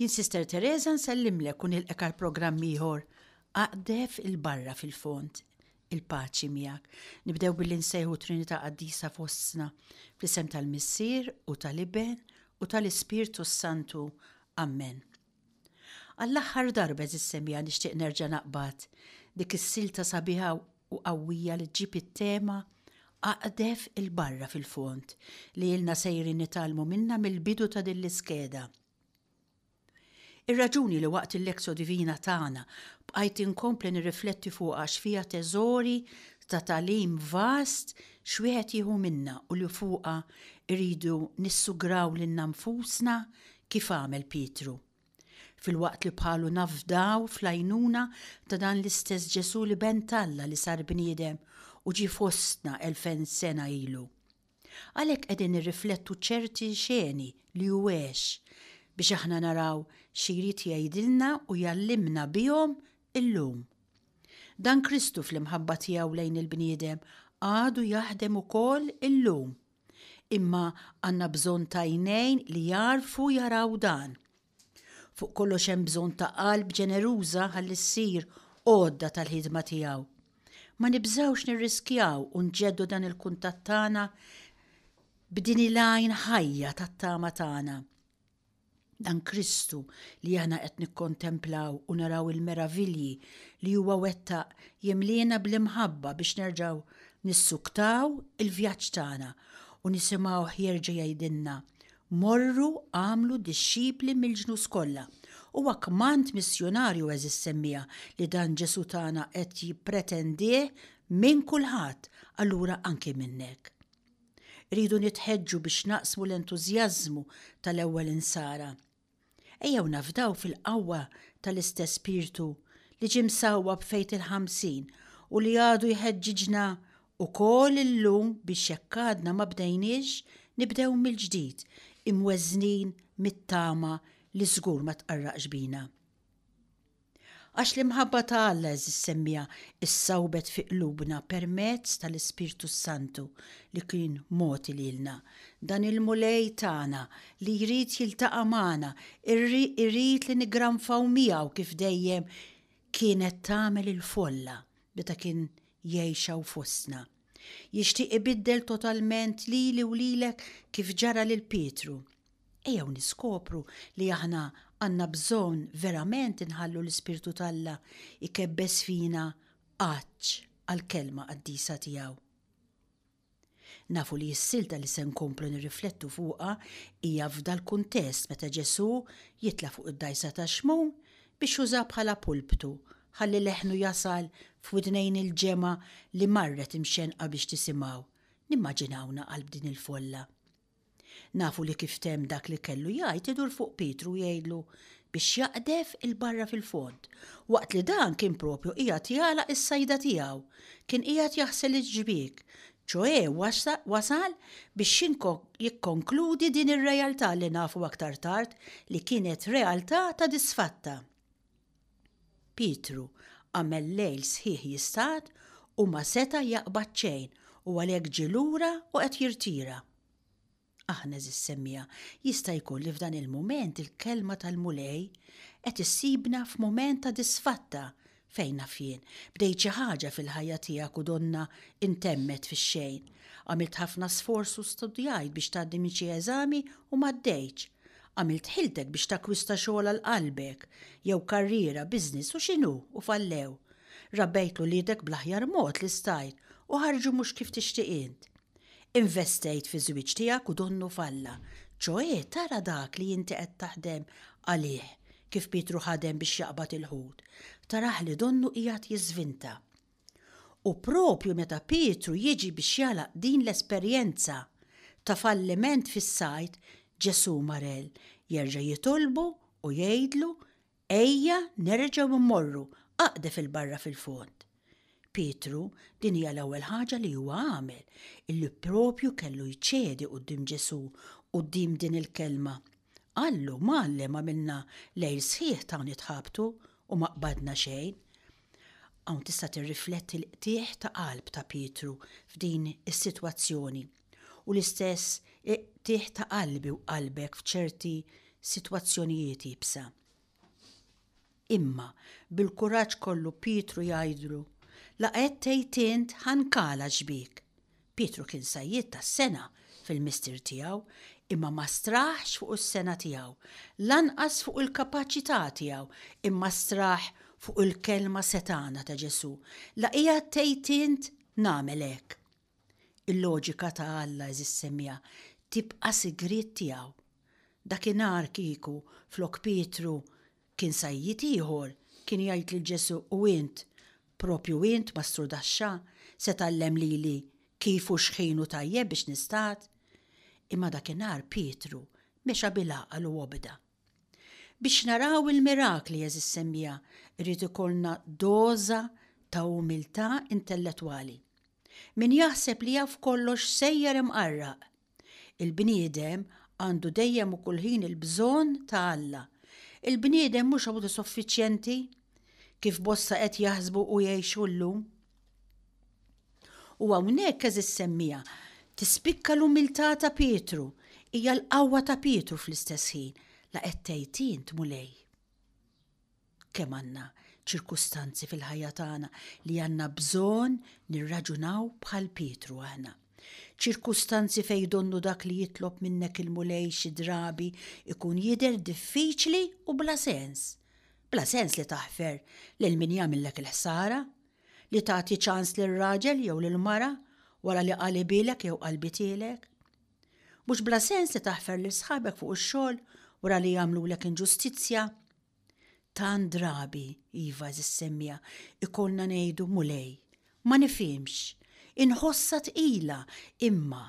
Jien Sister Teresa nsellimlek u nilqek għal programm ieħor Aqdef il-barra fil-fond il-paċi miegħek. Nibdew billi nsejħu Trinità Qaddisa fostna fl-isem tal-Missier u tal-Iben u tal-Ispirtu s-Santu. Amen. Għall-aħħar darba eżis semija nixtieq nerġa' naqbad dik is-silta sabiħa u qawwija li ġġib it-tema Aqdef il-barra fil-fond li ilna sejrin nitgħallmu minnha mill-bidu ta' din l-iskeda. Ir-raġuni li waqt il-Lectio Divina tagħna bqajt inkompli nirrifletti fuqha għax fiha teżori ta' tagħlim vast x'wieħed jieħu minnha u li fuqha rridu nissugraw lilna nfusna kif għamel Pietru. Filwaqt li bħalu nafdaw fl-għajnuna ta' dan l-istess Ġesù l-Iben t'Alla li sar bniedem u ġie fostna 2000 sena ilu. Għalhekk qegħdin nirriflettu ċerti xeni li hu għex biex aħna naraw xi jrid jgħidilna u jgħallimna bihom illum. Dan Kristu fl-imħabba tiegħu lejn il-bniedem għadu jaħdem ukoll illum. Imma għandna bżonn t'għajnejn li jagħrfu jaraw dan. Fuq kollox hemm bżonn ta' qalb ġeneruża ħalli ssir għodda tal-ħidma tiegħu. Ma nibżgħux nirriskjaw u nġeddu dan il-kuntatt tagħna b'din il-għajn ħajja tat-tama tagħna. Dan Kristu li aħna qed nikkontemplaw u naraw il-meravilji li huwa wettaq jimliena bl-imħabba biex nerġgħu nissuktaw il-vjaġġ tagħna u nisimgħuh jerġa' jgħidilna Morru agħmlu dixxipli mill-ġnus kollha. Huwa kmand missjunarju għeżież semmiegħa li dan Ġesù tagħna qed jippretendih minn kulħadd, allura anki minnek. Irridu nitħeġġu biex naqsmu l-entużjażmu tal-ewwel insara. Ejjew nafdaw fil-qawwa tal-istess Spirtu li ġie msawwab f'Għid il-50 u li għadu jħeġġiġna wkoll illum biex jekk għadna ma bdejniex, nibdew mill-ġdid, imweżżnin mit-tama li żgur ma tqarraqx bina. Għax l-imħabba ta' Alla, għeżież semmiegħa, issawbet fi qlubna permezz tal-Ispirtu s-Santu li kien mogħti lilna. Dan il-Mulej tagħna li jrid jiltaqa' magħna, irid li niggranfaw miegħu kif dejjem kienet tagħmel il-folla meta kien jgħix hawn fostna. Jixtieq ibiddel totalment lili u lilek kif ġara lil Pietru. Ejjew niskopru li aħna għandna bżonn verament inħallu l-Ispirtu t'Alla jkebbes fina għatx għall-Kelma qaddisa tiegħu. Nafu li s-silta li se nkomplu nirriflettu fuqha hija f'dal-kuntest meta Ġesù jitla' fuq id-dgħajsa ta' Xmun biex jużaha bħala pulptu ħalli leħnu jasal f'widnejn il-ġemgħa li marret imxennqa biex tisimgħu. Nimmaġinawna qalb din il-folla. Nafu li kif temm dak li kellu jgħid idur fuq Pietru u jgħidlu biex jaqdef 'il barra fil-fond, waqt li dan kien propju qiegħed jagħlaq is-sajda tiegħu, kien qiegħed jaħsel il-ġbiek, ċoè wasal biex jikkonkludi din ir-realtà li nafu aktar tard li kienet realtà ta' disfatta. Pietru għamel lejl sħiħ jistad u ma seta' jaqbad xejn u għalhekk ġie lura u qed jirtira. Aħna għeżież semmiegħa, jista' jkun li f'dan il-mument il-kelma tal-Mulej qed issibna f'mument ta' disfatta, fejn naf jien, bdejt xi ħaġa fil-ħajja tiegħek u donnha intemmet fix-xejn. Għamilt ħafna sforz u studjajt biex tgħaddi minn xi eżami u m'għaddejtx. Għamilt ħiltek biex takkwista xogħol għal qalbek, jew karriera, business u x'inhu, u fallew. Rabbejt 'l uliedek bl-aħjar mod li stajt u ħarġu mhux kif tixtieq int. Investejt fiż-żwieġ tiegħek u donnu falla. Ċoè tara dak li inti qed taħdem għalih, kif Pietru ħadem biex jaqbad il-ħut, tarah li donnu qiegħed jiżvinta. U proprju meta Pietru jiġi biex jagħlaq din l-esperjenza ta' falliment fis-sajd, Ġesù Marel jerġa' jitolbu u jgħidlu, Ejja nerġgħu mmorru, aqdef 'il barra fil-fond. Pietru, din hija l-ewwel ħaġa li huwa għamel, illi proprju kellu jċedi quddiem Ġesù, quddiem din il-kelma. Qallu, Mgħallem, għamilna lejl sħiħ ta' nitħabtu u ma qbadna xejn. Hawn tista' tirrifletti l-qtigħ ta' qalb ta' Pietru f'din is-sitwazzjoni u l-istess qtigħ ta' qalbi u qalbek f'ċerti sitwazzjonijiet iebsa. Imma bil-kuraġġ kollu Pietru jgħidlu, La qed tgħid int ħa nkala xbiek. Pietru kien sajjied tas-sengħa fil-mistier tiegħu, imma ma straħx fuq is-sengħa tiegħu, lanqas fuq il-kapaċità tiegħu, imma straħ fuq il-kelma setgħana ta' Ġesù, La qiegħed tgħid int, nagħmel hekk. Il-loġika ta' Alla, għeżież semmiegħa, tibqa' sigriet tiegħu. Dakinhar kieku flok Pietru kien sajjied ieħor, kien jgħid lil Ġesù, U int, proprju int, mastrudaxxa, se tgħallem lili kif u x'ħin hu tajjeb biex nistad? Imma dakinhar Pietru mexa bil-għaqal u obda. Biex naraw il-mirakli, għeżież semmiegħa, irid ikollna doża ta' umiltà intellettwali. Min jaħseb li jaf kollox sejjer imqarraq. Il-bniedem għandu dejjem u kull ħin il-bżonn ta' Alla. Il-bniedem mhux awtosuffiċjenti, kif bosta qed jaħsbu u jgħixu llum. U hawnhekk, għeżież semmiegħa, tispikka l-umiltà ta' Pietru, hija l-qawwa ta' Pietru fl-istess ħin, la qed tgħid int, Mulej. Kemm għandna ċirkustanzi fil-ħajja tagħna li għandna bżonn nirraġunaw bħal Pietru aħna. Ċirkustanzi fejn donnu dak li jitlob minnek il-Mulej xi drabi jkun jidher diffiċli u bla sens. Bla sens li taħfer lil min jagħmillek il-ħsara, li tagħti ċans lir-raġel jew lill-mara wara li qalibilek jew qalbitielek. Mhux bla sens li taħfer lil sħabek fuq ix-xogħol wara li jagħmlulek inġustizzja. Tant drabi, iva, għeżież semmiegħa, ikollna ngħidu, Mulej, ma nifhimx, inħossha tqila, imma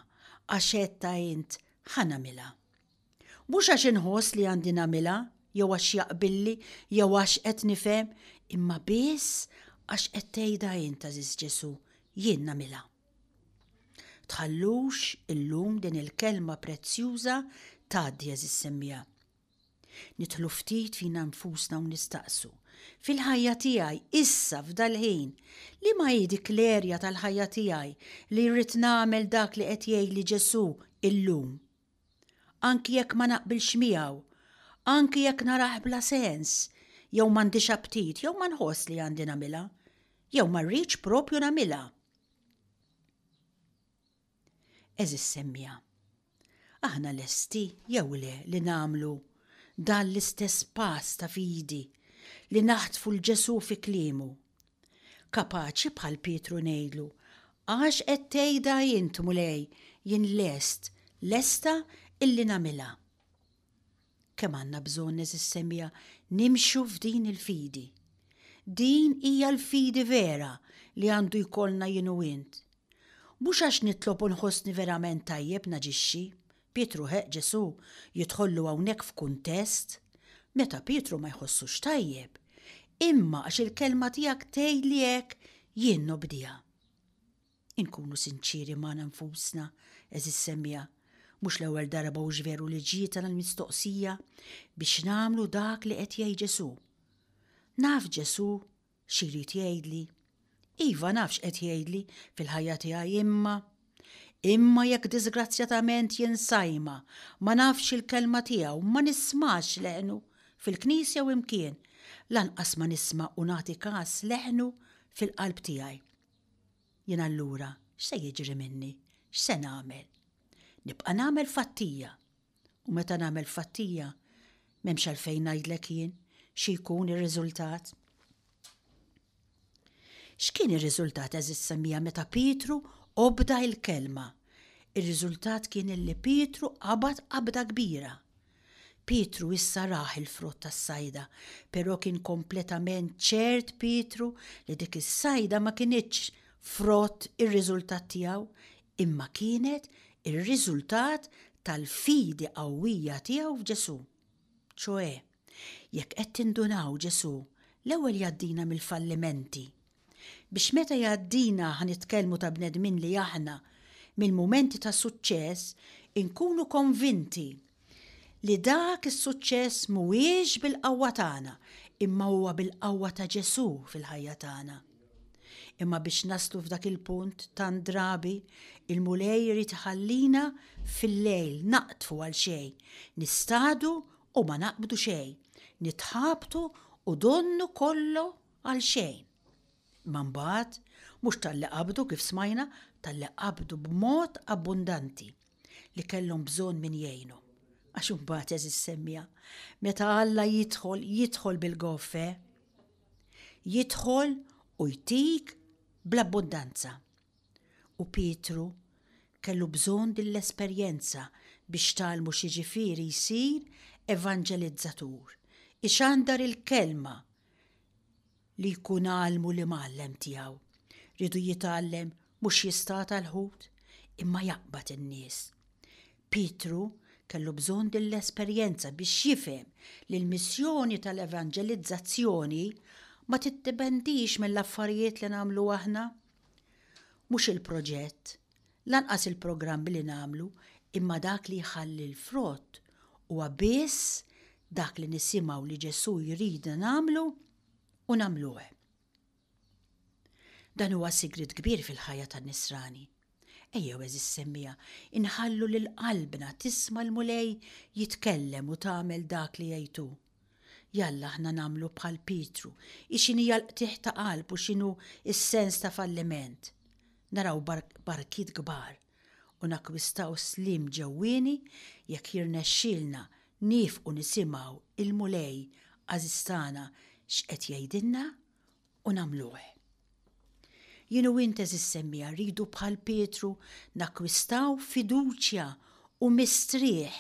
għax għedtha int ħa nagħmilha. Mhux għax inħoss li għandi nagħmilha, jew għax jaqbilli, jew għax qed nifhem, imma biss għax qed tgħidha int, għażiż Ġesù, jien nagħmilha. Tħallux illum din il-kelma prezzjuża tgħaddi għeżież semmiegħa. Nidħlu ftit fina nfusna u nistaqsu, fil-ħajja tiegħi, issa f'dal-ħin, liema hi dik l-erja tal-ħajja tiegħi li rrid nagħmel dak li qed jgħidli Ġesù illum? Anki jekk ma naqbilx miegħu, anki jekk narah bla sens, jew m'għandix aptit, jew ma nħoss li għandi nagħmilha, jew ma rridx propju nagħmilha. Għeżież semmiegħa, aħna lesti jew le li nagħmlu dan l-istess pass ta' fidi li naħtfu 'l Ġesù fi kliemu? Kapaċi bħal Pietru ngħidlu, Għax qed tgħidha int, Mulej, jien lest, lesta illi nagħmilha. Kemm għandna bżonn, għeżież semmiegħa, nimxu f'din il-fidi. Din hija l-fidi vera li għandu jkollna jien u int. Mhux għax nitlob u nħossni verament tajjeb naġixxi. Pietru ħeqq Ġesù jidħollu hawnhekk f'kuntest meta Pietru ma jħossux tajjeb. Imma għax il-kelma tiegħek tgħidli hekk jien nobdiha. Inkunu sinċieri magħna nfusna, għeżież semmiegħa, mhux l-ewwel darba hux veru li ġietna l-mistoqsija biex nagħmlu dak li qed jgħid Ġesù. Naf Ġesù xi jrid jgħidli? Iva naf x'qed jgħidli fil-ħajja tiegħi imma imma jekk diżgrazzjatament jien sajma, ma nafx il-kelma tiegħu, ma nismax leħnu fil-knisja u imkien, lanqas ma nisma' u nagħti kas leħnu fil-qalb tiegħi. Jien allura x'se jiġri minni? X'se nagħmel? Nibqa' nagħmel fattija. U meta nagħmel fattija, m'hemmx għalfejn ngħidlek jien xi jkun ir-riżultat. X'kien ir-riżultat għeżież semmiegħa meta Pietru obda l-kelma? Ir-riżultat kien illi Pietru qabad qabda kbira. Pietru issa rah il-frott tas-sajda, però kien kompletament ċert Pietru li dik is-sajda ma kinitx frott ir-riżultat tiegħu, imma kienet ir-riżultat tal-fidi qawwija tiegħu f'Ġesù. Ċoè, jekk qed tindunaw Ġesù l-ewwel jgħaddina mill-fallimenti, biex meta jgħaddina ħa nitkellmu ta' bnedmin li aħna, mill-mumenti ta' suċċess inkunu konvinti li dak is-suċċess mhuwiex bil-qawwa tagħna imma huwa bil-qawwa ta' Ġesù fil-ħajja tagħna. Imma biex naslu f'dak il-punt tant drabi il-Mulej irid iħallina fil-lejl naqdfu għal xejn, nistadu. u ma naqbdu xejn, nitħabtu u donnu kollo għal xejn. Imma mbagħad mhux talli qabdu kif smajna, talli qabdu b'mod abbundanti li kellhom bżonn min jgħinhom. Għax imbagħad għeżież semmiegħa, meta Alla jidħol, jidħol bil-goff, eh? Jidħol u jtik bl-abbundanza. U Pietru kellu bżonn din l-esperjenza biex tgħallmu x'jiġifieri jsir evanġelizzatur, ixandar il-kelma li jkun għallmu l-imgħallem tiegħu. Riedu jitgħallem mhux jistata l-ħut, imma jaqbad in-nies. Pietru kellu bżonn din l-esperjenza biex jifhem li l-missjoni tal-evanġelizzazzjoni ma tiddependix mill-affarijiet li nagħmlu aħna. Mhux il-proġett, lanqas il-programmi li nagħmlu, imma dak li jħalli l-frott huwa biss dak li nisimgħu li Ġesù jridna nagħmlu u nagħmluh. Dan huwa sigriet kbir fil-ħajja tan-Nisrani. Ejjew għeżież semmiegħa, inħallu lil qalbna tisma' l-Mulej jitkellem u tagħmel dak li jgħid hu. Jalla aħna nagħmlu bħal Pietru, hi x'inhija l-qtigħ ta' qalb u x'inhu s-sens ta' falliment. Naraw barkiet kbar u nakkwistaw sliem ġewwieni jekk jirnexxielna niefqu nisimgħu il-Mulej għażiż tagħna x'qed jgħidilna u nagħmluh. Jien u int għeżież semmiegħa rridu bħal Pietru nakkwistaw fiduċja u mistrieħ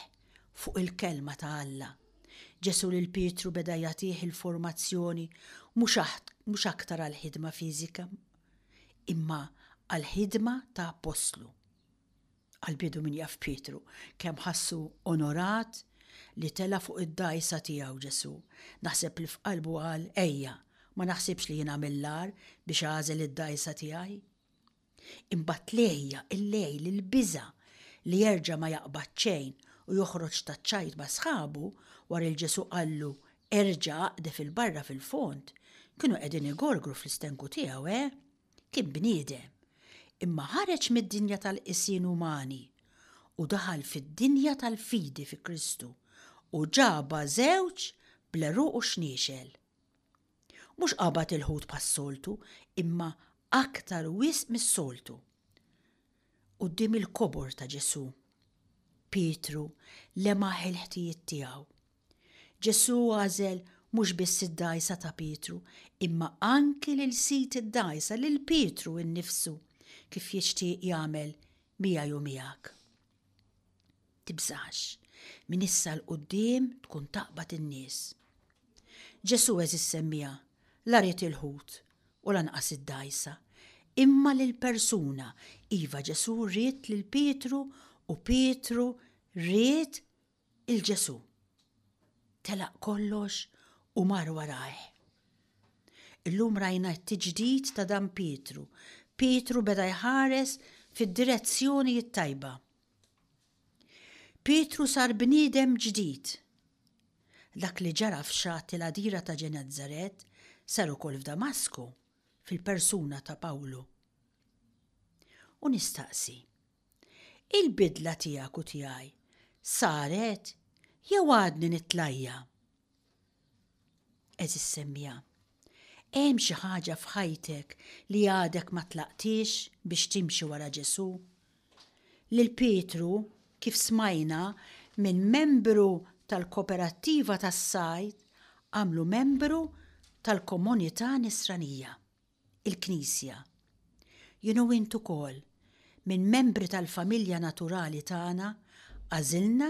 fuq il-kelma ta' Alla. Ġesù lil Pietru beda jagħtih il-formazzjoni mhux aktar għall-ħidma fiżika imma għall-ħidma ta' appostlu. Għall-bidu min jaf Pietru kemm ħassu onorat li tela' fuq id-dgħajsa tiegħu Ġesù. Naħseb li f'qalbu qal, Ejja, ma naħsibx li jiena mill-agħar biex għażel id-dgħajsa tiegħi. Imbagħad l-għejja, il-lejl, il-biża' li jerġa' ma jaqbad xejn u joħroġ taċ-ċajt ma' sħabu wara il Ġesù qallu erġa' aqdef 'il barra fil-fond, kienu qegħdin igorgru fl-istenku tiegħu, eh? Kien bniedem, imma ħareġ mid-dinja tal-qisien umani u daħal fid-dinja tal-fidi fi Kristu u ġabha żewġ bl-għeruq u xniexel. Mhux qabad il-ħut bħas-soltu, imma aktar wisq mis-soltu. Quddiem il-kobor ta' Ġesù, Pietru lemaħ il-ħtijiet tiegħu. Ġesù għażel mhux biss id-dgħajsa ta' Pietru, imma anki lil sid id-dgħajsa, lil Pietru nnifsu, kif jixtieq jagħmel miegħi u miegħek. Tibżax, minn issa 'l quddiem tkun taqbad in-nies. Ġesù għeżież semmiha, la ried il-ħut u lanqas id-dgħajsa, imma lill-persuna, iva Ġesù ried lil Pietru u Pietru ried 'il Ġesù. Telaq kollox u mar warajh. Illum rajna t-tiġdid ta' dan Pietru. Pietru beda jħares fid-direzzjoni t-tajba. Pietru sar bniedem ġdid. Dak li ġara f'xatt il-għadira ta' Ġenezzaret sar ukoll f'Damasku, fil-persuna ta' Pawlu. U nistaqsi, Il-bidla tiegħek u tiegħi saret jew għadni nitlajja? Għeżież semmiegħa, hemm xi ħaġa f'ħajtek li għadek ma tlaqtiex biex timxi wara Ġesù? Lil Pietru, kif smajna, minn membru tal-koperattiva tas-sajd għamlu membru tal-komunità nisranija. il-Knisja. Jien u int ukoll, minn membri tal-familja naturali tagħna, għażilna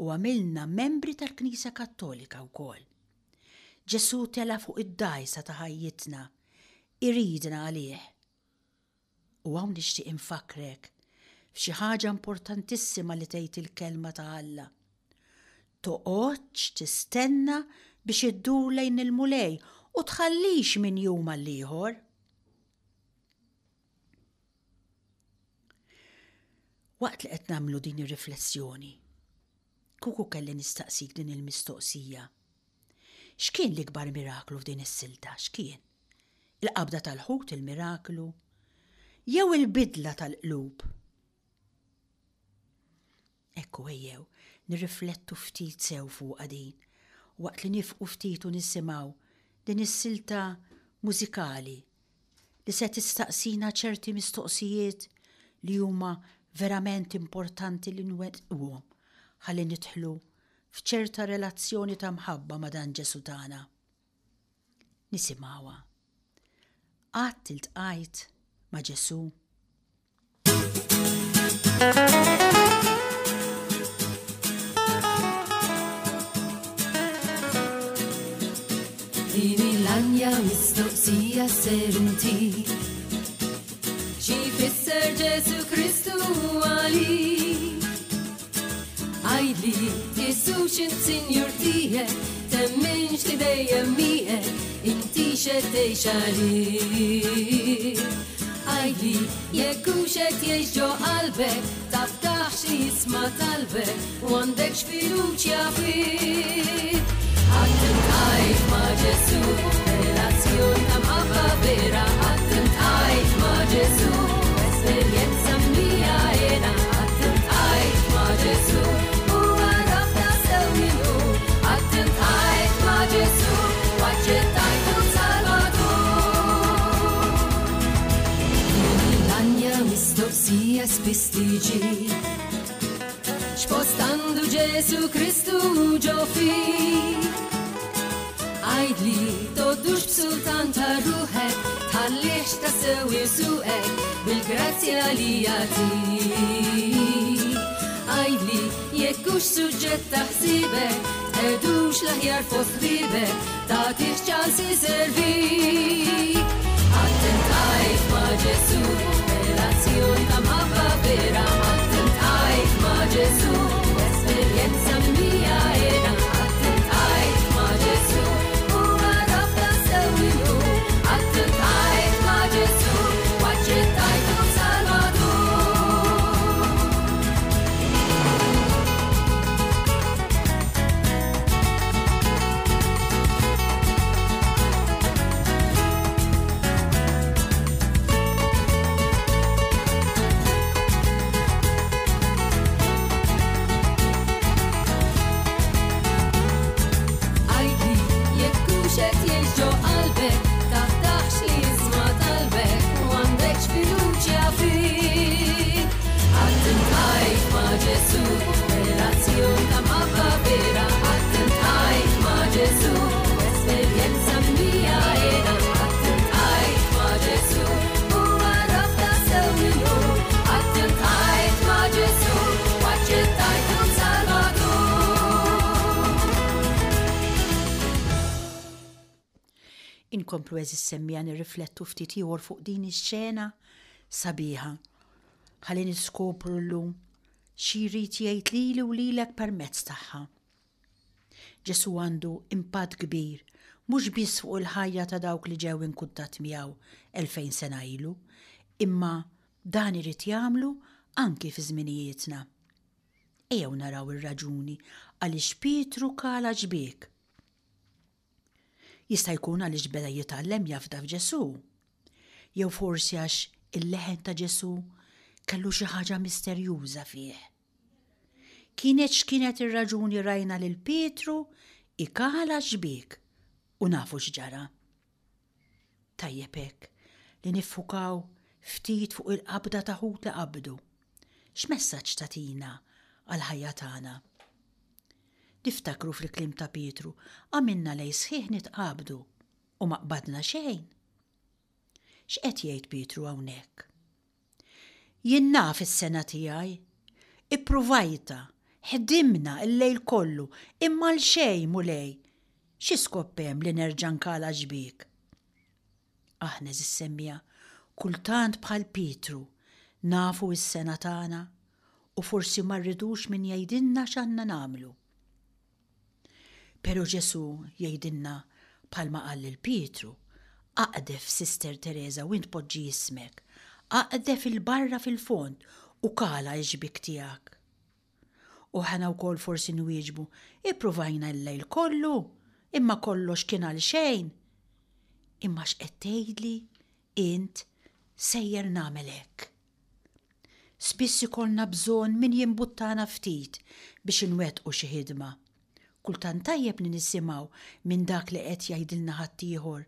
u għamilna membri tal-Knisja Kattolika wkoll. Ġesù tela' fuq id-dgħajsa ta' ħajjitna, iridna għalih. U hawn nixtieq infakkrek f'xi ħaġa importantissima li tgħid il-Kelma ta' Alla. Toqgħodx tistenna biex iddur lejn il-Mulej u tħallix minn jum għall-ieħor. Waqt li qed nagħmlu din ir-riflessjoni, kieku kelli nistaqsik din il-mistoqsija. X'kien l-ikbar miraklu f'din is-silta? X'kien? Il-qabda tal-ħut il-miraklu? Jew il-bidla tal-qlub? Ekku ejjew nirriflettu ftit sew fuqha din, waqt li nifqu ftit u nisimgħu din is-silta mużikali li se tistaqsina ċerti mistoqsijiet li huma verament importanti li nwettquhom ħalli nidħlu f'ċerta relazzjoni ta' mħabba ma' dan Ġesù tagħna. Nisimgħuha. Qatt iltqajt ma' Ġesù? Din l-anja mistoqsija ser inti. Xi fisser Ġesu Kristu għalik? Għidli, tqisux int sinjur tiegħek, temminx li dejjem miegħek, inti x'qed tgħix għalih. Għidli, jekk hux qed jgħix ġo qalbek, tafdaħx li jisma' talbek, u għandekx fiduċja fih. Qatt iltqajt ma' Ġesù, relazzjon ta' mħabba vera, qatt iltqajt ma' Ġesù, esperjenza mlija hena, qatt iltqajt ma' Ġesù, u għaraf ta' sew min hu, qatt iltqajt ma' Ġesù, u aċċettajtu Salvatur. Din l-anja mistoqsija spiss tiġi. X'post għandu Ġesu Kristu ġo fik? Għidli, toddux b'sultan ta' ruħek, tħallihx ta' sew isuqek bil-grazzja li jagħtik. Għidli, jekk hux suġġett ta' ħsiebek, tqegħdux l-aħjar fost ħbiebek, tagħtih ċans iservik. Qatt iltqajt ma' Ġesù, relazzjoni ta' mħabba vera, qatt iltqajt ma' Ġesù, esperjenza mimlija hena, qatt iltqajt ma' Ġesù, u għaraf ta' sew min hu, qatt iltqajt ma' Ġesù, u aċċettajtu Salvatur. Għidli, jekk hux qed jgħix ġo qalbek, tafdaħx li jisma' talbek, u għandekx fiduċja fih. Qatt iltqajt ma' Ġesù, relazzjon ta' mħabba vera, qatt iltqajt ma' Ġesù, esperjenza mimlija hena, qatt iltqajt ma' Ġesù, u għaraf ta' sew min hu, qatt iltqajt ma' Ġesù, u aċċettajtu Salvatur. Inkomplu għeżież semmiegħa nirriflettu ftit ieħor fuq din ix-xena sabiħa. Ħalli niskopru llum xi jrid jgħid lili u lilek permezz tagħha. Ġesù għandu impatt kbir mhux biss fuq il-ħajja ta' dawk li ġew in kuntatt miegħu 2000 sena ilu, imma dan irid jagħmlu anki fi żminijietna. Ejjew naraw ir-raġuni għaliex Pietru kala xbiek. Jista' jkun għaliex beda jitgħallem jafda f'Ġesù. Jew forsi għax il-leħen ta' Ġesù kellu xi ħaġa misterjuża fih. Kienet x'kienet ir-raġuni rajna lil Pietru ikala xbiek u nafu x'ġara. Tajjeb hekk li niffukaw ftit fuq il-qabda ta' ħut li qabdu. X'messaġġ tagħtina għall-ħajja tagħna? Niftakru fil-kliem ta' Pietru, għamilna lejl sħiħ nitqabdu u ma qbadna xejn. X'qed jgħid Pietru hawnhekk? Jien naf is-sengħa tiegħi. Ippruvajtha, ħdimna l-lejl kollu, imma għal xejn, Mulej. Xi skop hemm li nerġa' nkala xbiek? Aħna, għeżież semmiegħa, kultant bħal Pietru, nafu s-sengħa tagħna u forsi ma rridux min jgħidilna x'għandna nagħmlu. Pero Ġesù jgħidilna bħalma qal lil Pietru, Aqdef, Sister Tereża, u int poġġi ismek. Aqdef 'il barra fil-fond u kala x-xbiek tiegħek. U aħna wkoll forsi nwieġbu, Ippruvajna l-lejl kollu, imma kollox kien għalxejn. Imma x'qed tgħidli int sejjer nagħmel hekk. Spiss ikollna bżonn min jimbuttana ftit biex inwettqu xi ħidma. Kultant tajjeb li nisimgħu minn dak li qed jgħidilna ħaddieħor.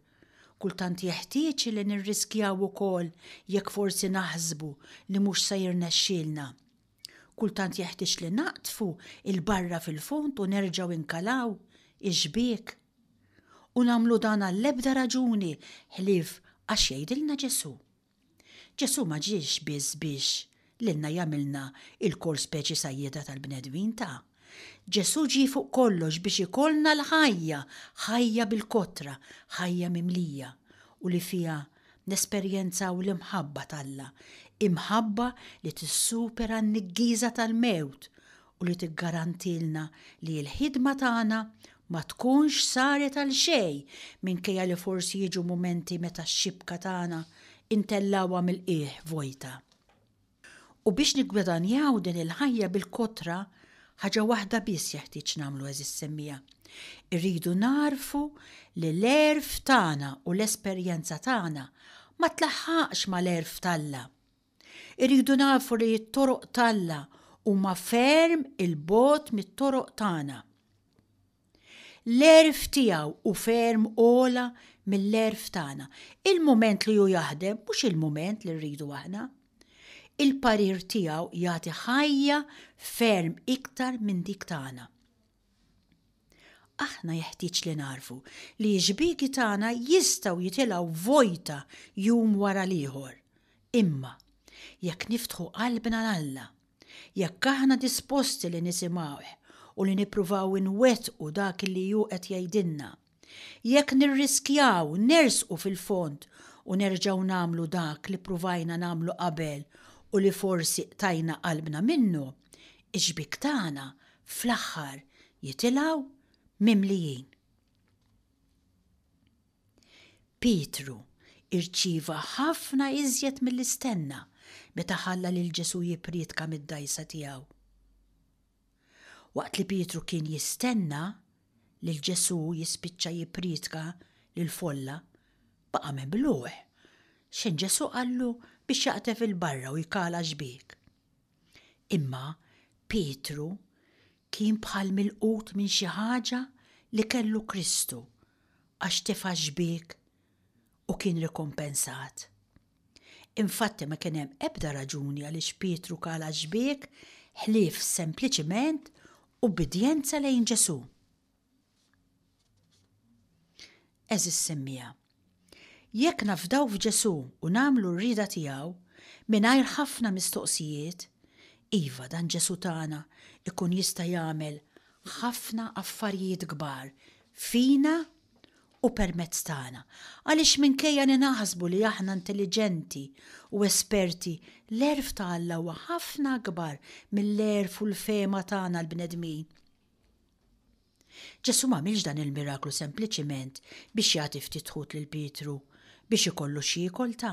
Kultant jeħtieġ li nirriskjaw ukoll jekk forsi naħsbu li mhux se jirnexxielna. Kultant jeħtieġ li naqdfu 'l barra fil-fond u nerġgħu nkalaw ix-xbiek. U nagħmlu dan għall-ebda raġuni ħlief għax jgħidilna Ġesù. Ġesù ma ġiex biss biex lilna jagħmilna ilkoll speċi sajjieda tal-bnedmin ta'. Ġesù ġie fuq kollox biex ikollna l-ħajja, ħajja bil-kotra, ħajja mimlija, u li fiha nesperjenzaw l-imħabba t'Alla, imħabba li tissupera n-niggiża tal-mewt u li tiggarantilna li l-ħidma tagħna ma tkunx saret għal xejn minkejja li forsi jiġu mumenti meta x-xibka tagħna ntellgħuha mill-qiegħ vojta. U biex niggwadanjaw din il-ħajja bil-kotra, ħaġa waħda biss jeħtieġ nagħmlu għeżież semmiegħa. Irridu nagħrfu li l-għerf tagħna u l-esperjenza tagħna ma tlaħħaqx mal-għerf t'Alla. Irridu nafu li t-toroq t'Alla huma ferm 'il bogħod mit-toroq tagħna. L-għerf tiegħu hu ferm ogħla mill-għerf tagħna. Il-mument li hu jaħdem mhux il-mument li rridu aħna. Il-parir tiegħu jagħti ħajja ferm iktar minn dik tagħna. Aħna jeħtieġ li nagħrfu li x-xbieki tagħna jistgħu jitilgħu vojta jum wara l-ieħor. Imma, jekk niftħu qalbna 'l Alla, jekk aħna disposti li nisimgħuh u li nippruvaw inwettqu dak li hu qed jgħidilna, jekk nirriskjaw nersqu fil-fond u nerġgħu nagħmlu dak li ppruvajna nagħmlu qabel u li forsi qtajna qalbna minnu, ix-xbiek tagħna fl-aħħar jitilgħu mimlijin. Pietru irċieva ħafna iżjed milli stenna meta ħalla lil Ġesù jipprietka mid-dgħajsa tiegħu. Waqt li Pietru kien jistenna lil Ġesù jispiċċa jipprietka lill-folla, baqa' mebluh x'ħin Ġesù qallu biex jaqtef 'il barra u jkala x-xbiek. Imma Pietru kien bħal milqut minn xi ħaġa li kellu Kristu għax tefa' x-xbiek u kien rikompensat. Infatti ma kien hemm ebda raġuni għaliex Pietru kala x-xbiek ħlief sempliċiment ubbidjenza lejn Ġesù. Għeżież semmiegħa, jekk nafdaw f'Ġesù u nagħmlu r-rieda tiegħu, mingħajr ħafna mistoqsijiet, iva dan Ġesù tagħna jkun jista' jagħmel ħafna affarijiet kbar fina u permezz tagħna. Għaliex minkejja li naħsbu li aħna intelliġenti u esperti, l-għerf ta' Alla huwa ħafna akbar mill-għerf u l-fehma tagħna l-bnedmin. Ġesù m'għamilx dan il-miraklu sempliċiment biex jagħti ftit ħut lil Pietru biex ikollu x'jiekol ta.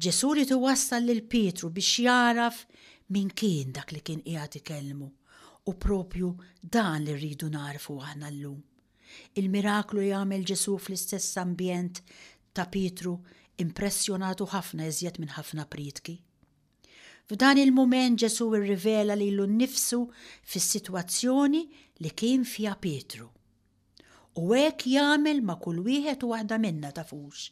Ġesù ried iwassal lil Pietru biex jagħraf min kien dak li kien qiegħed ikellmu u proprju dan li rridu nagħrfu aħna llum. Il-miraklu li għamel Ġesù fl-istess ambjent ta' Pietru impressjonatu ħafna iżjed minn ħafna prietki. F'dan il-mument Ġesù rrivela lilu nnifsu fis-sitwazzjoni li kien fiha Pietru. U hekk jagħmel ma' kull wieħed u waħda minna, tafux.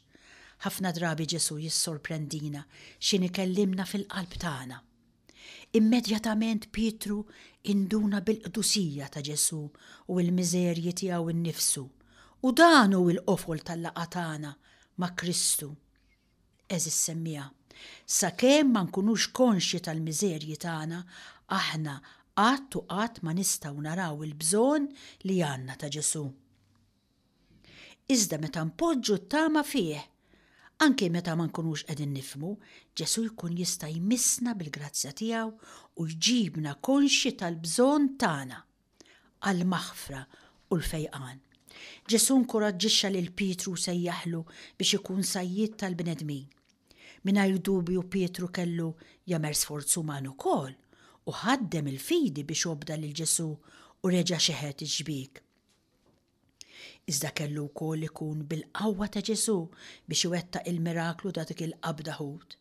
Ħafna drabi Ġesù jissorprendina x'inhi ikellimna fil-qalb tagħna. Immedjatament Pietru induna bil-qdusija ta' Ġesù u l-miżerji tiegħu nnifsu. U dan hu l-qofol tal-laqgħa tagħna ma' Kristu. Għeżież semmiegħa, sakemm ma nkunux konxji tal-miżerji tagħna, aħna qatt u qatt ma nistgħu naraw il-bżonn li għandna ta' Ġesù. Iżda meta npoġġu t-tama fih, anki meta ma nkunux qegħdin nifhmu, Ġesù jkun jista' jmissna bil-grazzja tiegħu u jġibna konxji tal-bżonn tagħna. għall-maħfra u l-fejqan. Ġesù nkuraġġixxa lil Pietru u sejjaħlu biex ikun sajjied tal-bnedmin. Mingħajr dubju Pietru kellu jagħmel sforz uman ukoll u ħaddem il-fidi biex obda lil Ġesù u reġa' xeħet ix-xbiek. Iżda kellu wkoll ikun bil-qawwa ta' Ġesù biex iwettaq il-miraklu ta' dik il-qabda ħut.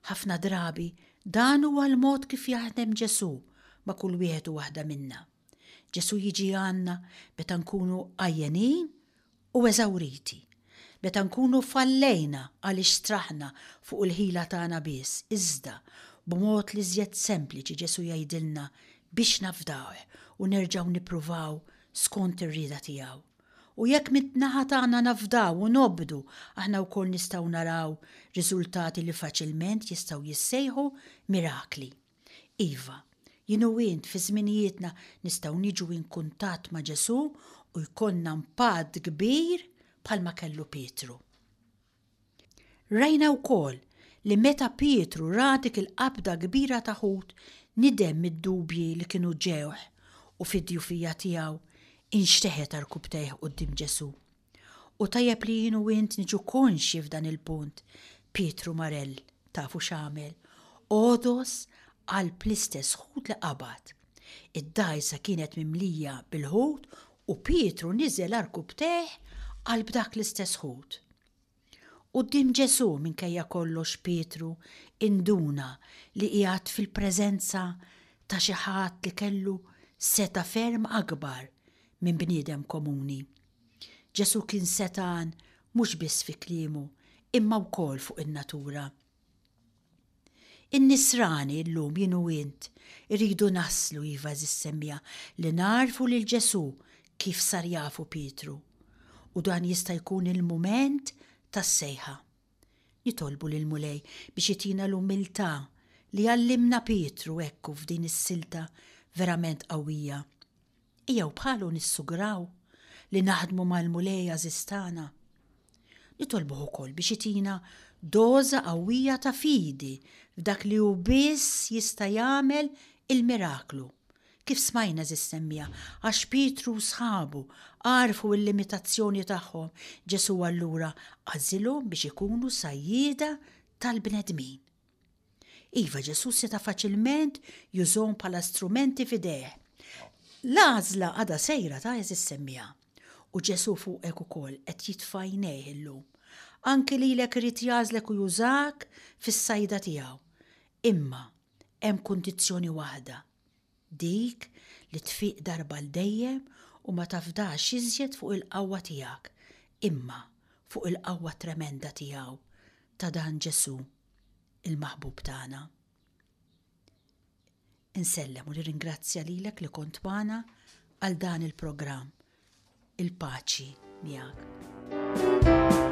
Ħafna drabi Dan huwa l-mod kif jaħdem Ġesù ma' kull wieħed u waħda minna. Ġesù jiġi għandna meta nkunu għajjenin u eżawriti, meta nkunu fallejna għaliex straħna fuq il-ħila tagħna biss, iżda b'mod l-iżjed sempliċi Ġesù jgħidilna biex nafdawh u nerġgħu nippruvaw skont ir-rieda tiegħu. U jekk min-naħa tagħna nafdaw u nobdu, aħna wkoll nistgħu naraw riżultati li faċilment jistgħu jissejħu mirakli. Iva, jien u int fi żminijietna nistgħu niġu in kuntatt ma' Ġesù u jkollna impatt kbir bħalma kellu Pietru. Rajna wkoll li meta Pietru ra dik il-qabda kbira ta' ħut nidem mid-dubji li kienu ġewh u fid-djufija tiegħu inxteħet għarkupptejh quddiem Ġesù. U tajjeb li jien u int niġu konxji f'dan il-punt, Pietru Marell tafu x'għamel? Għodos qalb l-istess ħut li qabad. Id-dgħajsa kienet mimlija bil-ħut u Pietru niżel għarkupptejh qalb dak l-istess ħut. Quddiem Ġesù minkejja kollox Pietru induna li qiegħed fil-preżenza ta' xi ħadd li kellu setgħa ferm akbar minn bniedem komuni. Ġesù kien setgħan mhux biss fi kliemu imma wkoll fuq in-natura. In-Nisrani llum jien u int irridu naslu, iva għeżież semmiegħa, li nagħrfu lil Ġesù kif sar jafu Pietru. U dan jista' jkun il-mument tas-sejħa. Nitolbu lill-Mulej biex itina l-umiltà li għallimna Pietru hekk u f'din is-silta verament qawwija. Ejjew bħalu nissugraw li naħdmu mal-Mulej għażiż tagħna. Nitolbuh ukoll biex itina doża qawwija ta' fidi f'dak li hu biss jista' jagħmel il-miraklu. Kif smajna għeżież semmiegħa, għax Pietru u sħabu għarfu l-limitazzjoni tagħhom, Ġesù allura għażilhom biex ikunu sajjieda tal-bnedmin. Iva, Ġesù seta' faċilment jużhom bħala strumenti f'idejh. L-għażla għadha sejra ta' għeżież semmiegħa. U Ġesù fuqek ukoll qed jitfa' għajnejh illum. Anki lilek irid jagħżlek u jużak fis-sajda tiegħu. Imma hemm kundizzjoni waħda, dik li tfiq darba għal dejjem u ma tafdax iżjed fuq il-qawwa tiegħek, imma fuq il-qawwa tremenda tiegħu, ta' dan Ġesù il-maħbub tagħna. Insellem u nirringrazzja lilek li kont magħna għal dan il-programm. Il-paċi miegħek.